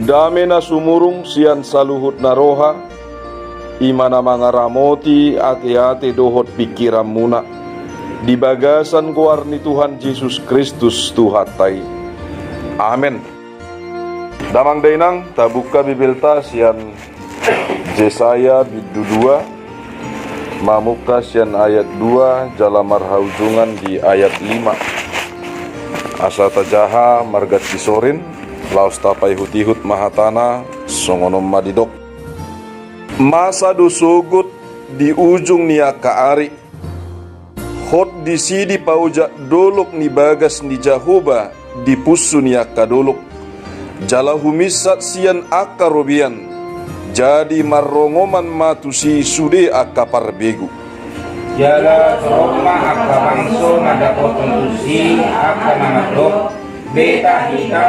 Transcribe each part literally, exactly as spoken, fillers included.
Dame na sumurung sian saluhut na roha, i ma na mangaramoti ateate dohot pingkiranmuna, di bagasan goar ni Tuhan Jesus Kristus Tuhanta i. Amen. Damang dainang, tabuka Bibelta sian Jesaya bindu dua, mamungka sian ayat dua jala marhaujungan di ayat lima. Asa tajaha marganti sorin, laos tapaihut-ihut ma hatana, songon on ma didok. Masa do sogot di ujung ni angka ari, hot disi dipaojak dolok ni bagas ni Jahowa di punsu ni angka dolok, jala huminsat sian angka robean, jadi marrongoman ma tusi sude angka parbegu. Jala torop ma angka bangso mandapothon tusi angka na mandok, beta hita,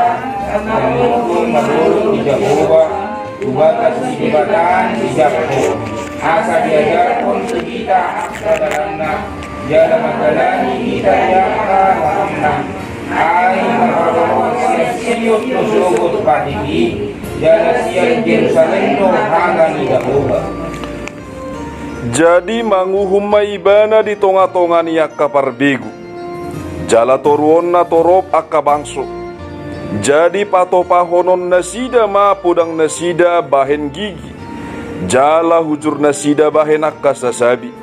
na mangungkul marolop di Jahowa, tu bagas ni Debata ni Jakob, asa diajarhon tu hita angka dalanna, jala mandalani hita di angka lalangna. Ai marhaholongan sian Sion do sogot patik i, jala sian Jerusalem do hala ni Jahowa. Jadi manguhum ma Ibana di tonga-tonga ni angka parbegu, jala toruonna torop angka bangso. Jadi patopahonon nasida ma podang nasida bahen gigi, jala hujur nasida bahen angka sasabi.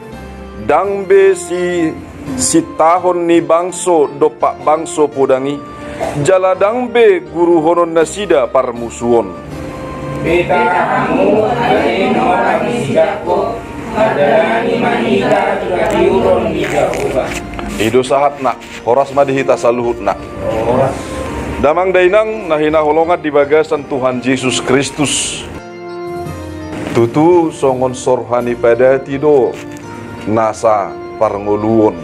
Ndang be si sintahon ni bangso dompak bangso podang i, jala ndang be guruhonon nasida parmusuon. Beta hamu, ale na hami si Jakob, mandalani ma hita tu hatiuron ni Jahowa. I do sahatna, horas ma di hita saluhutna. Horas. Damang dainang na hinaholongan di bagasan Tuhan Jesus Kristus. Tutu songon sorha ni padati do nasa parngoluon.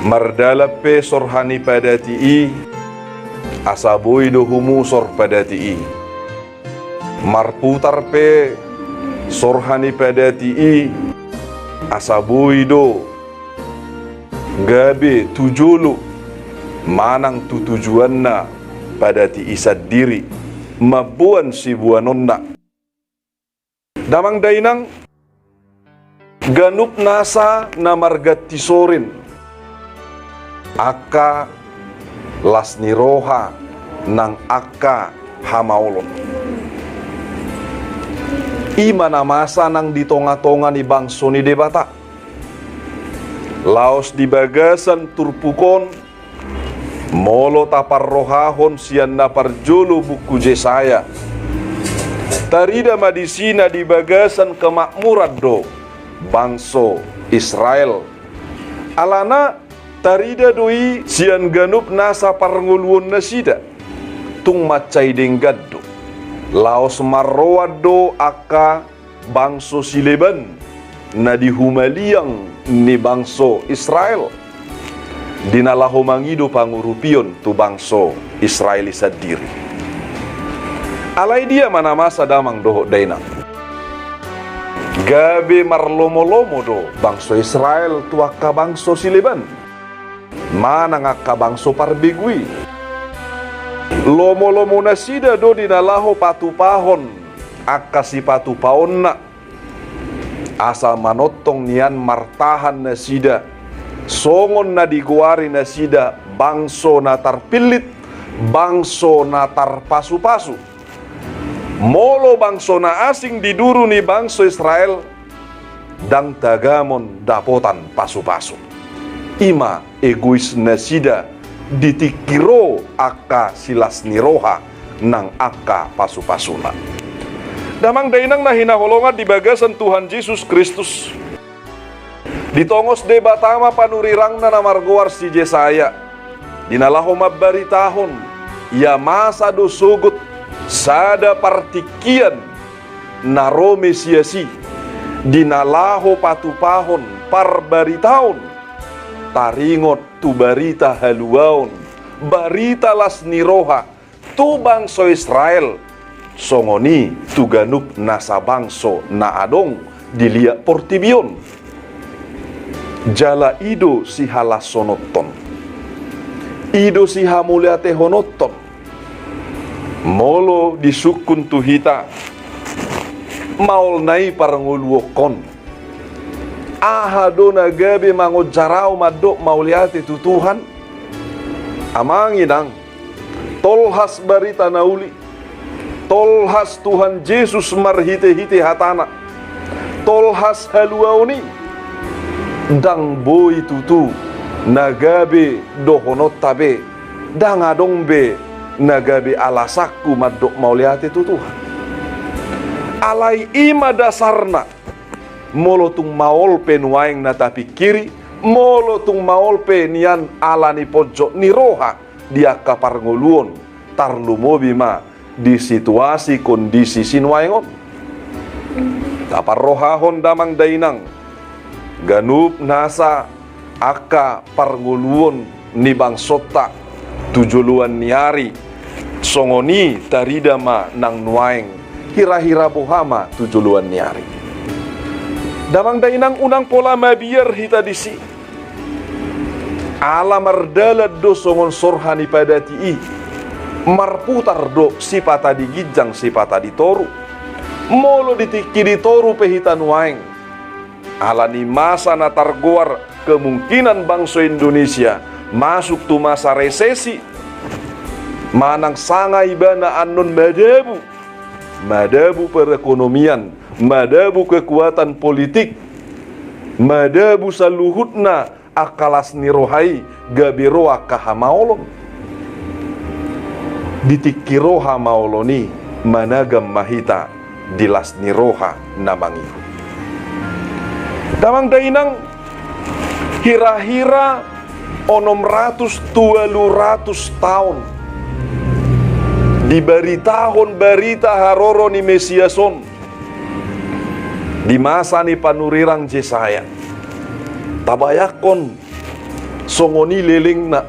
Mardalan pe sorha ni padati i, asa boi do humusor padati i. Marputar pe sorha ni padati i, asa boi do gabe tu jolo manang tu tujuanna padati i sandiri, mamboan siboanonna. Damang dainang, ganup nasa na marganti sorin, angka las ni roha nang angka hamaolon. I ma na masa nang di tonga-tonga ni bangso ni Debata. Laos di bagasan turpuk on, molo taparrohahon sian na parjolo buku Jesaya, tarida ma disi na di bagasan kemakmuran do bangso Israel. Alana tarida do i sian ganup nasa parngoluon nasida. Tung mansai denggan do. Laos marroan do angka bangso sileban na di humaliang ni bangso Israel, di na laho mangido pangurupion tu bangso Israel i sandiri. Alai dia ma na masa damang dohot dainang? Gabe marlomo-lomo do bangso Israel tu angka bangso sileban manang angka bangso parbegu i. Lomo-lomo nasida do di na laho patupahon angka sipatupaonna, asa manongtong nian martahan nasida, songon na digoari nasida bangso na tarpillit, bangso na tarpasu-pasu. Molo bangso na asing di duru ni bangso Israel, ndang tagamon dapotan pasu-pasu. I ma egois nasida di tingki ro angka silas ni roha nang angka pasu-pasuna. Damang dainang na hinaholongan di bagasan Tuhan Jesus Kristus. Ditongos Debata ma panurirangna na margoar si Jesaya, di na laho mambaritahon, ia masa do sogot sada partingkian na ro Mesias i, di na laho patupahon parbaritaon, taringot tu barita haluaon, barita las ni roha, tu bangso Israel, songon i tu ganup nasa bangso na adong di liat portibi on. Jala i do sihalashononton, i do sihamauliatehononton, Molo disungkun tu hita, maol na i parngoluonhon. Aha do na gabe mangonjar ahu mandok mauliate tu Tuhan? Amang inang, tolhas barita na uli, tolhas Tuhan Jesus marhitehite hatana, tolhas haluaon i, ndang boi tutu na gabe dohononta be, ndang adong be na gabe alasanku mandok mauliate tu Tuhan. Alai i ma dasarna, molo tung maol pe nuaeng na tapingkiri, molo tung maol pe nian ala ni ponjot ni roha di angka parngoluon, tarlumobi ma di situasi kondisi sinuaeng on. Taparrohahon damang dainang, ganup nasa angka parngoluon ni bangsonta tu joloan ni ari, songon i tarida ma nang nuaeng, hira-hira boha ma tu joloan ni ari. Damang dainang, unang pola mabiar hita disi. Ala mardalan do songon sorha ni padati i, marputar do sipata di ginjang sipata di toru. Molo di tingki di toru pe hita nuaeng, ala ni masa na targoar kemungkinan bangso Indonesia masuk tu masa resesi, manang sanga ibana annon madabu, madabu perekonomian, madabu kekuatan politik, madabu saluhutna angka las ni roha i, gabe ro angka hamaolon. Di tingki ro hamaolon i, managam ma hita di las ni roha na mangihut. Damang dainang, hira-hira onom ratus tu ualu ratus taon dibaritahon barita haroro ni Mesias on di masa ni panurirang Jesaya. Tabayangkon songon i lelengna,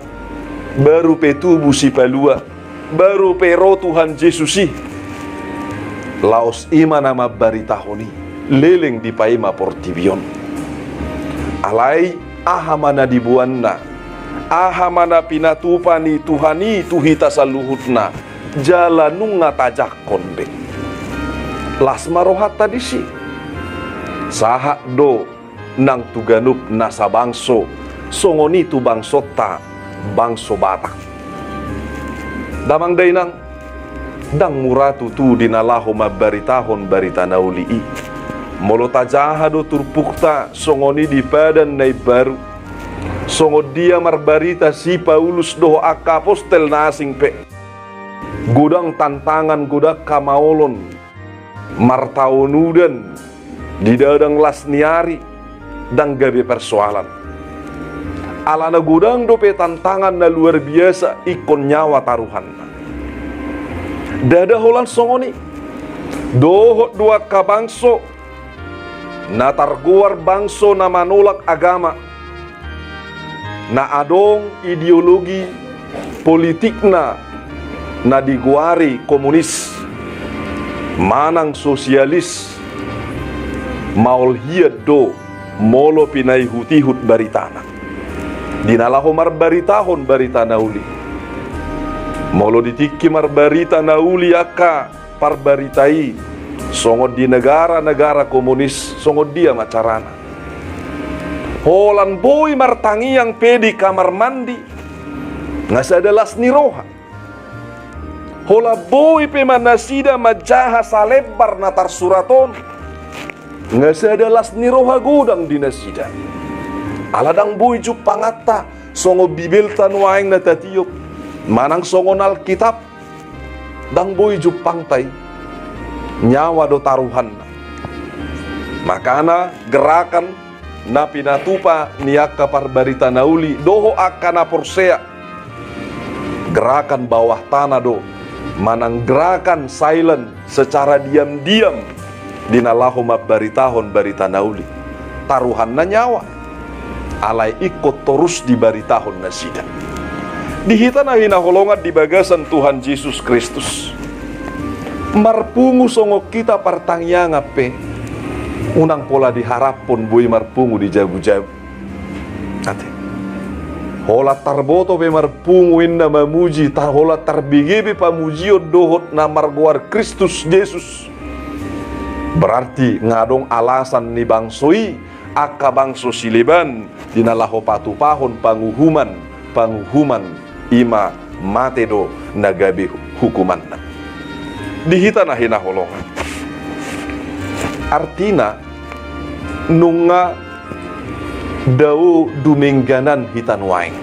baru pe tubu Sipalua, baru pe ro Tuhan Jesus i. Laos i ma na mambaritahon i, leleng dipaima portibi on. Alai aha ma na diboanna, aha ma na pinatupa ni Tuhan i tu hita saluhutna, jala nunga tajangkon be. Las ma rohanta disi. Sahat do nang tu ganup nasa bangso, songon i tu bangsonta, bangso Batak. Damang dainang, ndang mura tutu di na laho mambaritahon barita na uli i. Molo tajaha do turpukta songon i di Padan na Imbaru, songon dia marbarita si Paulus dohot angka apostel na asing pe, godang tantangan, godang hamaolon, martaon udan, didadang las ni ari, ndang gabe persoalan. Alana godang dope tantangan na luar biasa ingkon nyawa taruhanna. Ndada holan songon i. Dohot do angka bangso na targoar bangso na manolak agama, na adong ideologi politikna na digoari komunis manang sosialis, maol hian do molo pinaihut-ihut baritana di na laho marbaritahon barita na uli. Molo di tingki marbarita na uli angka parbarita i, songon di negara-negara komunis, songon dia ma carana? Holan boi martangiang pe di kamar mandi, nga sada las ni roha. Holan boi pe ma nasida manjaha salembar na tarsurat on, nga sada las ni roha godang di nasida. Ala ndang boi jumpanganta songon Bibelta nuaeng na tatiop, manang songon Alkitab, ndang boi jumpangta i. Nyawa do taruhanna. Makana gerakan na pinatupa ni angka parbarita na uli dohot angka na porsea, gerakan bawah tanah do, manang gerakan silent, secara diam-diam, di na laho mambaritahon barita na uli. Taruhanna nyawa, alai ingkon torus dibaritahon nasida. Di hita na hinaholongan di bagasan Tuhan Jesus Kristus, marpungu songon hita partangiangan pe, unang pola diharaphon boi marpungu di jabu-jabu. Ate. Holan tarboto pe marpungu inna mamuji, ta-, holan tarbege pe pamujion dohot na margoar Kristus Jesus. Berarti nga adong alasan ni bangso i, angka bangso sileban, di na laho patupahon panguhuman, panguhuman i ma mate do na gabe hukumanna. Di hita na hinaholongan. Artina, nunga dao dumengganan hita nuaeng.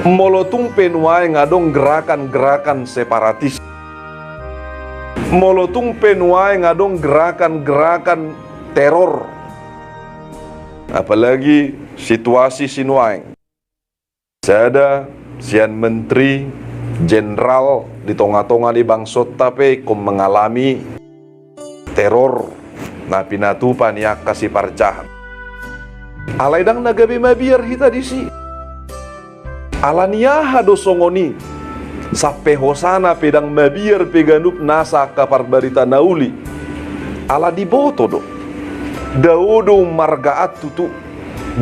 Molo tung pe nuaeng adong gerakan-gerakan separatis. Molo tung pe nuaeng adong gerakan-gerakan teror. Apalagi situasi sinuaeng. Sada sian menteri, jenderal di tonga-tonga ni bangsonta pe ingkon mengalami teror na pinatupa ni angka siparjahat. Alai ndang na gabe mabiar hita disi. Ala ni aha do songon i? Sampe hosana pe ndang mabiar pe ganup nasa angka parbarita na uli. Ala diboto do. Dao do ummargaan tutu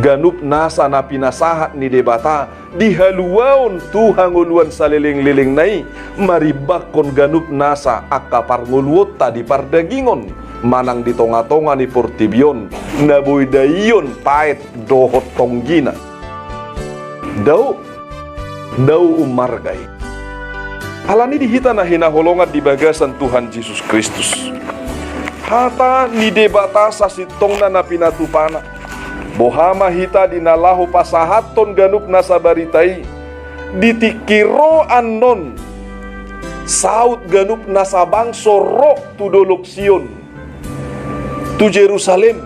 ganup nasa na pinasahat ni Debata dihaluaon tu hangoluan saleleng-lelengna i, marimbangkon ganup nasa angka parngoluonta di pardagingon manang di tonga-tonga ni portibi on, na boi daion paet dohot tonggina. Dao, dao ummarga i. Alani di hita na hinaholongan di bagasan Tuhan Jesus Kristus, hata ni Debata sasintongna na pinatupana. Boha ma hita di na laho pasahathon ganup nasa barita i, di tingki ro annon saut ganup nasa bangso ro tu Dolok Sion, tu Jerusalem.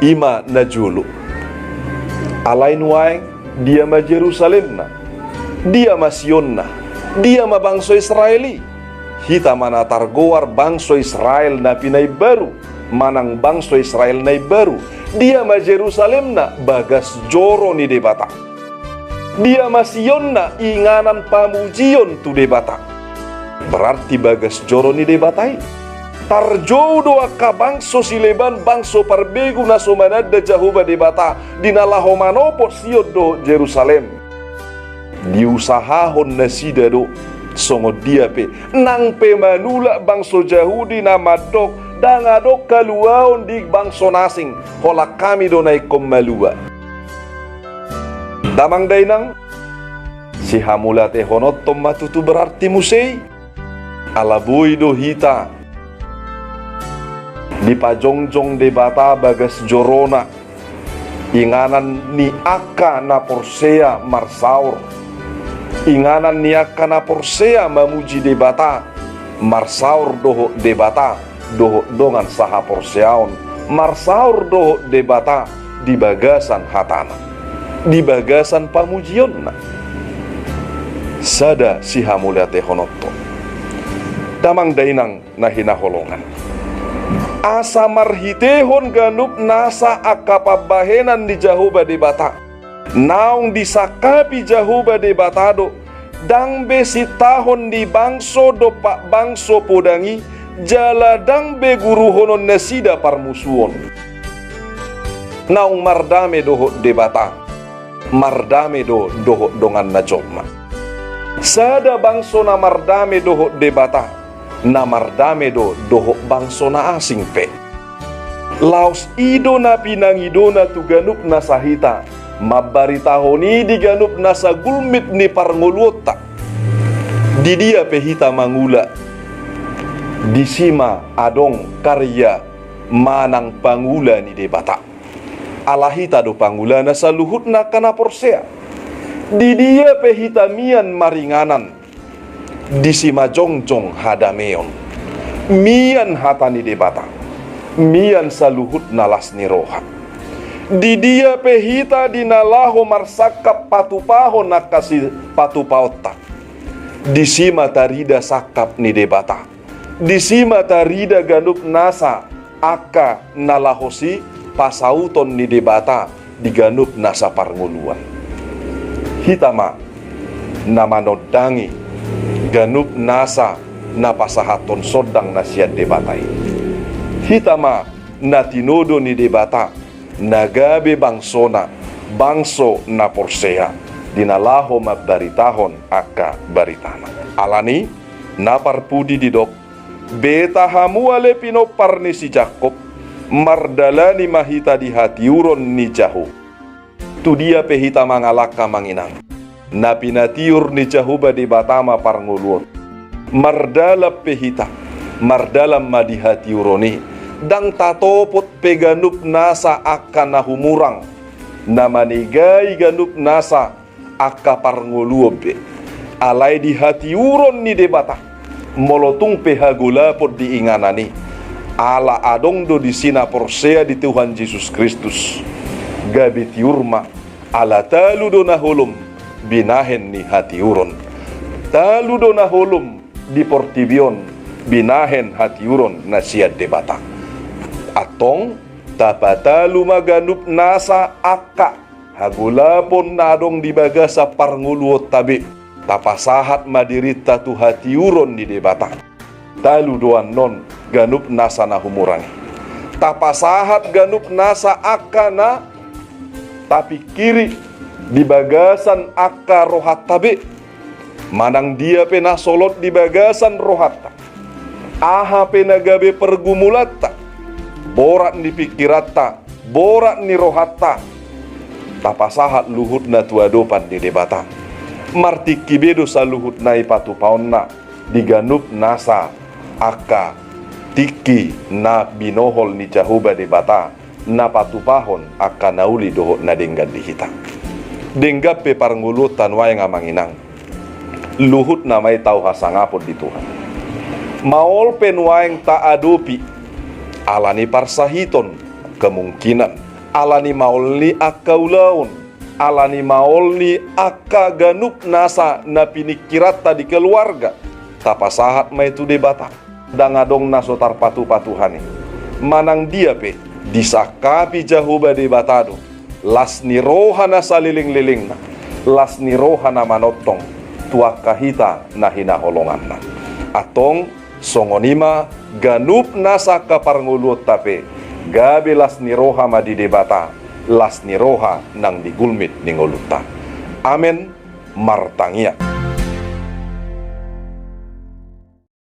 I ma na jolo. Alai nuaeng, dia ma Jerusalemna? Dia ma Sionna? Dia ma bangso Israel i? Hita ma na targoar bangso Israel na pinaimbaru, manang bangso Israel na imbaru. Dia ma Jerusalemna? Bagas joro ni Debata. Dia ma Sionna? Inganan pamujion tu Debata. Berarti bagas joro ni Debata i. Tarjou do angka bangso sileban, bangso parbegu na so mananda Jahowa Debata, di na laho manopot Sion dohot Jerusalem. Diusahahon nasida do songon dia pe, nang pe manulak bangso Jahudi na mandok, ndang adong haluaon di bangso na asing, holan hami do na ingkon malua. Damang dainang, sihamauliatehononhon ma tutu berarti muse i. Ala boi do hita dipajongjong Debata bagas jorona, inganan ni angka na porsea marsaor, inganan ni angka na porsea mamuji Debata, marsaor dohot Debata dohot dongan sahaporseaon, marsaor dohot Debata di bagasan hatana, di bagasan pamujionna. Sada sihamauliatehononhon. Damang dainang na hinaholongan. Asa marhitehon ganup nasa angka pambahenan ni Jahowa Debata, naung disangkapi Jahowa Debata do, ndang be sintahon ni bangso dompak bangso podang i, jala ndang be guruhonon nasida parmusuon. Naung mardame dohot Debata, mardame do dohot donganna jolma. Sada bangso na mardame dohot Debata, na mardame do dohot bangso na asing pe. Laos i do na pinangidona tu ganup nasa hita, mambaritahon i di ganup nasa gulmit ni parngoluonta. Di dia pe hita mangula, disi ma adong karya manang pangula ni Debata. Ala hita do pangulana saluhutna angka na porsea. Di dia pe hita mian maringanan, disi ma jongjong hadameon. Mian hata ni Debata, mian saluhutna las ni roha. Di dia pe hita di na laho marsangkap patupahon angka sipatupaonta, disi ma tarida sangkap ni Debata. Disi ma tarida ganup nasa angka na laho sipasauton ni Debata di ganup nasa parngoluan. Hita ma na manondangi ganup nasa na pasahathon sondang na sian Debata i. Hita ma na tinodo ni Debata na gabe bangsona, bangso na porsea di na laho mambaritahon angka baritana. Alani na parpudi didok, beta hamu ale pinompar ni si Jakkob, mardalani ma hita di hatiuron ni Jahowa. Tu dia pe hita mangalangka, amang inang, na pinatiur ni Jahowa Debata ma parngoluon. Mardalan pe hita, mardalan ma di hatiuron i. Ndang tatopot pe ganup nasa angka na humurang, na manegai ganup nasa angka parngoluon be. Alai di hatiuron ni Debata, molo tung pe hagolapon di inganan i, ala adong do disi na porsea di Tuhan Jesus Kristus, gabe tiur ma, ala talu do na holom binahen ni hatiuron. Talu do na holom di portibi on binahen hatiuron na sian Debata. Antong, tapatalu ma ganup nasa angka hagolapon na adong di bagasan parngoluonta be. Tapasahat ma dirinta tu hatiuron ni Debata. Talu do annon ganup nasa na humurang i. Tapasahat ganup nasa angka na tapingkiri di bagasan angka rohanta be. Manang dia pe na solot di bagasan rohanta, aha pe na gabe pergumulanta, borat ni pingkiranta, borat ni rohanta, tapasahat luhutna tu adopan ni Debata. Martingki be do saluhutna i patupaonna di ganup nasa angka tingki na binohol ni Jahowa Debata, na patupahon angka na uli dohot na denggan di hita. Denggan pe parngoluonta nuaeng, amang inang, luhutna ma i tau hasangapon di Tuhan. Maol pe nuaeng taadopi, alani parsahiton, kemungkinan, alani maol ni angka ulaon, alani maol ni angka ganup nasa na piningkiranta di keluarga, tapasahat ma i tu Debata. Ndang adong na so tarpatupa Tuhan i. Manang dia pe, disangkapi Jahowa Debata do las ni roha na salelenglelengna, las ni roha na manongtong tu angka hita na hinaholonganna. Antong, songon i ma ganup nasa angka parngoluonta pe, gabe las ni roha ma di Debata, las ni roha nang di gulmit ni ngolunta. Amen. Martangiang.